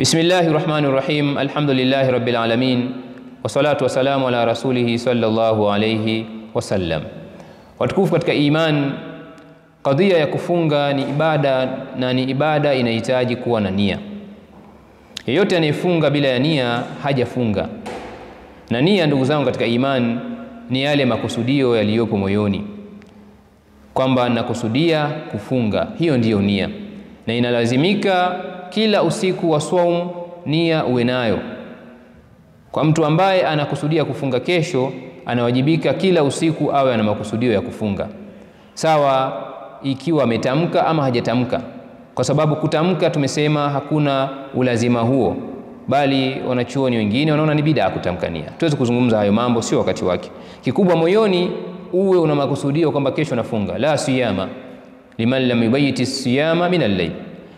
Bismillahir Rahmanir Rahim. Alhamdulillahi Rabbil Alamin. Wassalatu wassalamu ala rasulihi sallallahu alayhi wasallam. Watukufu katika iman, kadhia ya kufunga ni ibada, na ni ibada inahitaji kuwa na nia. Yeyote anayefunga bila ya nia hajafunga. Na nia, ndugu zangu katika iman, ni yale makusudio yaliyopo moyoni, kwamba nakusudia kufunga. Hiyo ndiyo nia, na inalazimika kila usiku wa saum nia uwe nayo. Kwa mtu ambaye anakusudia kufunga kesho, anawajibika kila usiku awe ana makusudio ya kufunga, sawa ikiwa ametamka ama hajatamka, kwa sababu kutamka tumesema hakuna ulazima huo, bali wanachuoni wengine wanaona ni bid'a kutamka nia. Tuweze kuzungumza hayo mambo, sio wakati wake. Kikubwa moyoni uwe una makusudio kwamba kesho nafunga. La siyama liman lam yubayti siyama min al-layl,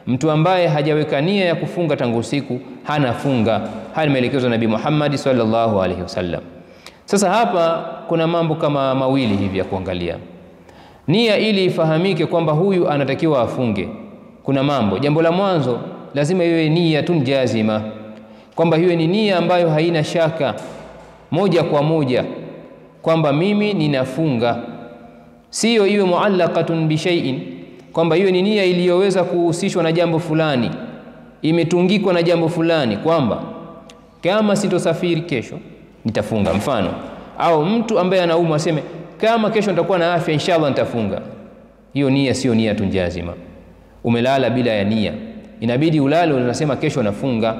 mtu ambaye hajaweka nia ya kufunga tangu usiku hana funga. Haya ni maelekezo ya Nabii Muhammad sallallahu alaihi wasallam. Sasa hapa kuna mambo kama mawili hivi ya kuangalia. Nia ili ifahamike kwamba huyu anatakiwa afunge, kuna mambo. Jambo la mwanzo, lazima iwe nia tun jazima, kwamba hiyo ni nia ambayo haina shaka, moja kwa moja kwamba mimi ninafunga. Sio iwe muallaqatun bi shay'in, kwamba hiyo ni nia iliyoweza kuhusishwa na jambo fulani, imetungikwa na jambo fulani, kwamba kama sitosafiri kesho nitafunga, mfano. Au mtu ambaye anaumwa aseme kama kesho nitakuwa na afya inshallah nitafunga. Hiyo nia sio nia tunjazima. Umelala bila ya nia, inabidi ulale unasema kesho nafunga.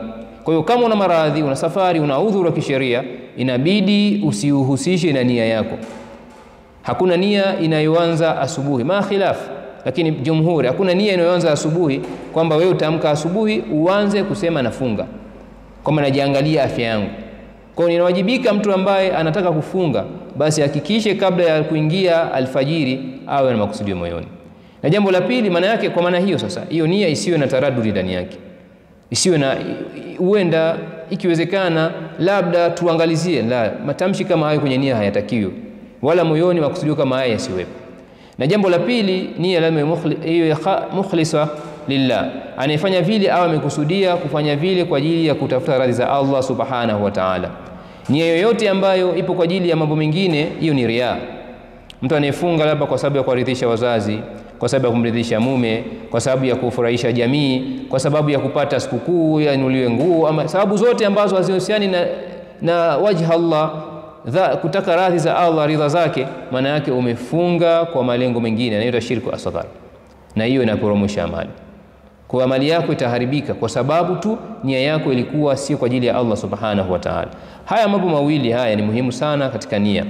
Kwa hiyo kama una maradhi, una safari, una udhuru wa kisheria, inabidi usiuhusishe na nia yako. Hakuna nia inayoanza asubuhi, ma khilaf, lakini jumhuri, hakuna nia inayoanza asubuhi kwamba wewe utaamka asubuhi uanze kusema nafunga, kwamba najiangalia afya yangu. Kwa hiyo inawajibika mtu ambaye anataka kufunga basi hakikishe kabla ya kuingia alfajiri awe na makusudio moyoni. Na jambo la pili, maana yake, kwa maana hiyo sasa, hiyo nia isiwe na taradudi ndani yake, isiwe na huenda, ikiwezekana, labda tuangalizie. La, matamshi kama hayo kwenye nia hayatakiwi, wala moyoni makusudio kama haya yasiwepo. Na jambo la pili, nia lazima iwe mukhlisa lillah, anayefanya vile awe amekusudia kufanya vile kwa ajili ya kutafuta radhi za Allah subhanahu wa ta'ala. Nia yoyote ambayo ipo kwa ajili ya mambo mengine, hiyo ni riya. Mtu anayefunga labda kwa sababu ya kuwaridhisha wazazi, kwa sababu ya kumridhisha mume, kwa sababu ya kufurahisha jamii, kwa sababu ya kupata sikukuu, yanuliwe nguo, ama sababu zote ambazo hazihusiani na wajha Allah, kutaka radhi za Allah, ridha zake, maana yake umefunga kwa malengo mengine, inaitwa shirku asghar, na hiyo inaporomosha amali. Kwa amali yako itaharibika kwa sababu tu nia yako ilikuwa sio kwa ajili ya Allah subhanahu wa ta'ala. Haya mambo mawili haya ni muhimu sana katika nia,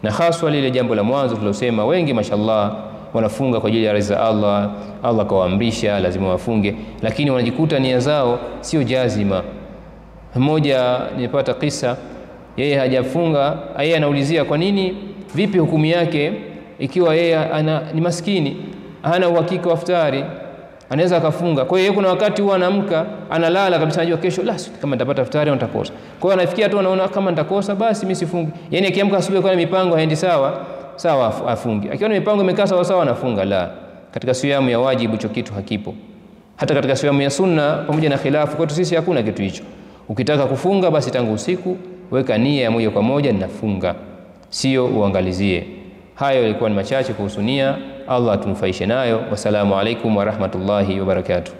na haswa lile jambo la mwanzo tulilosema, wengi mashallah wanafunga kwa ajili ya radhi za Allah, Allah kawaamrisha lazima wafunge, lakini wanajikuta nia zao sio jazima. Mmoja nilipata kisa, yeye hajafunga, yeye anaulizia kwa nini, vipi hukumu yake ikiwa yeye ni maskini, hana uhakika wa iftari, anaweza akafunga. Kwa hiyo kuna wakati huwa anaamka analala kabisa, anajua kesho la kama nitapata iftari au nitakosa. Kwa hiyo anafikia tu anaona kama nitakosa basi mimi sifungi. Yaani akiamka asubuhi kwa mipango haendi sawa sawa, afungi. Akiona mipango imekaa sawa sawa anafunga. La, katika siamu ya wajibu hicho kitu hakipo. Hata katika siamu ya sunna pamoja na khilafu kwetu sisi hakuna kitu hicho. Ukitaka kufunga basi tangu usiku weka nia ya moja kwa moja ninafunga, sio uangalizie. Hayo yalikuwa ni machache kuhusu nia. Allah atunufaishe nayo. Wassalamu alaikum warahmatullahi wabarakatuh.